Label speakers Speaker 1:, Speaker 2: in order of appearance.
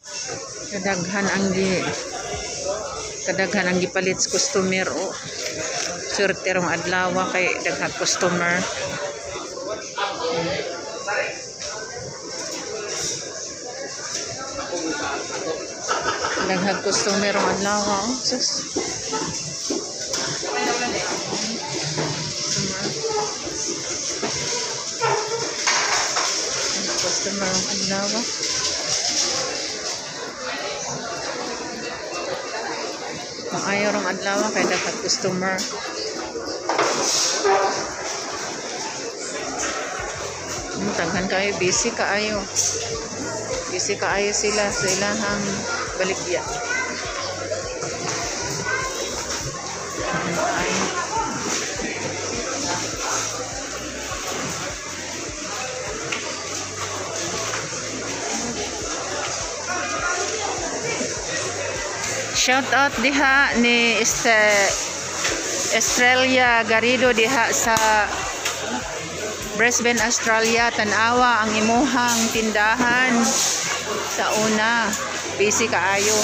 Speaker 1: Kadaghan ang gipalit sa customer oh. Swerte rong adlaw kay daghang customer. Daghang customer rong adlaw oh. Sus. Customer. Customer rong adlaw. Maayo rong adlaw kay daghang customer. Daghan kaayo, busy kaayo. Busy kaayo sila sa ilahang baligya. Daghan kaayo. Shout out diha ni Estrella Garrido diha sa Brisbane, Australia. Tan-awa ang imuhang tindahan sa una. Busy kaayo.